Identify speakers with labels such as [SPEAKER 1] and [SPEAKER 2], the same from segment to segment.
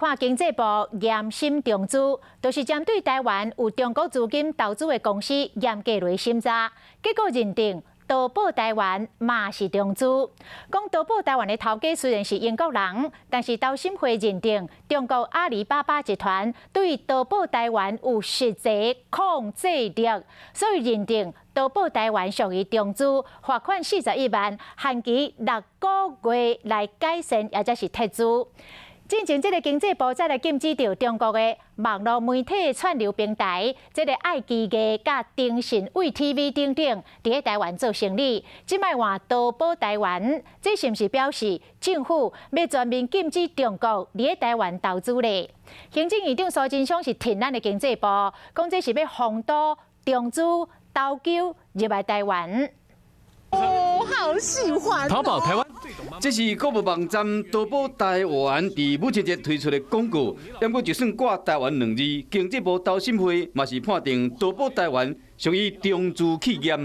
[SPEAKER 1] 看經濟部嚴審中資，就是針對台灣有中國資金投資的公司嚴格來審查，結果認定淘寶台灣嘛是中資。講淘寶台灣的頭家雖然是英國人，但是投審會認定中國阿里巴巴集團對淘寶台灣有實際控制力，所以認定淘寶台灣屬於中資，罰款41萬，限期6個月來改善，抑者是撤資。進前，這个經濟部才來禁止著中國的網路媒體串流平台，這个愛奇藝佮騰訊 VTV 等等，佇咧台灣做生意。這擺換淘寶台灣，這是毋是表示政府欲全面禁止中國佇咧台灣投資咧？行政院長蘇貞昌是挺咱的經濟部，講這是欲防堵中資投機入來台灣。
[SPEAKER 2] 哦，好喜歡。
[SPEAKER 3] 淘寶台灣。
[SPEAKER 4] 這是購物網站淘寶台灣佇母親節推出的廣告，毋過就算掛台灣兩字，經濟部投審會嘛是判定淘寶台灣屬於中資企業。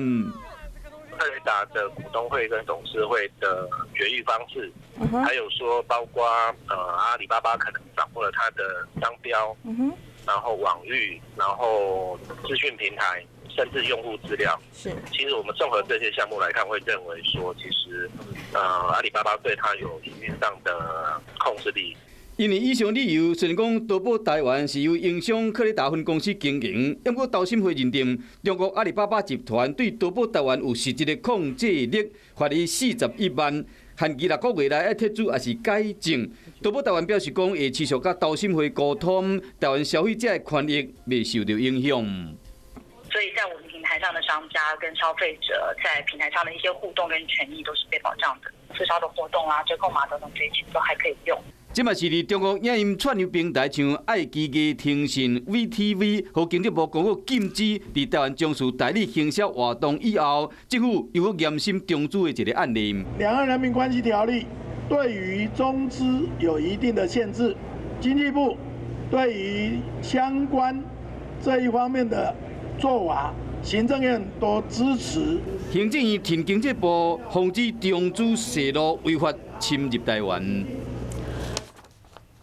[SPEAKER 5] 柯雷達的股東會跟董事會的決議方式，還有說包括阿里巴巴可能掌握了它的商標，然後網域，然後資訊平台，甚至用戶資料。其實我們綜合這些項目來看，會認為說，其實阿里巴巴對它有營運上的控制力。
[SPEAKER 4] 因為以上理由，雖然講淘寶台灣是由英商柯雷達分公司經營，毋過投審會認定中國阿里巴巴集團對淘寶台灣有實質的控制力，罰伊41萬，限期6個月內愛撤資抑是改正。淘寶台灣表示講會持續佮投審會溝通，台灣消費者的權益袂受著影響。
[SPEAKER 6] 所以在我們平台上的商家跟消費者在平台上的一些互動跟權益都是被保障的，促銷的活動啊、折扣碼等等這些都還可以用。
[SPEAKER 4] 這嘛是佇中國影音串流平台，像愛奇藝、騰訊、VTV 予經濟部公告禁止佇台灣從事代理行銷活動以後，政府又閣嚴審中資的一个案例。
[SPEAKER 7] 兩岸人民關係條例對於中資有一定的限制，經濟部對於相關這一方面的做法，行政院都支持。
[SPEAKER 4] 行政院挺經濟部，防止中資洩露違法侵入台灣。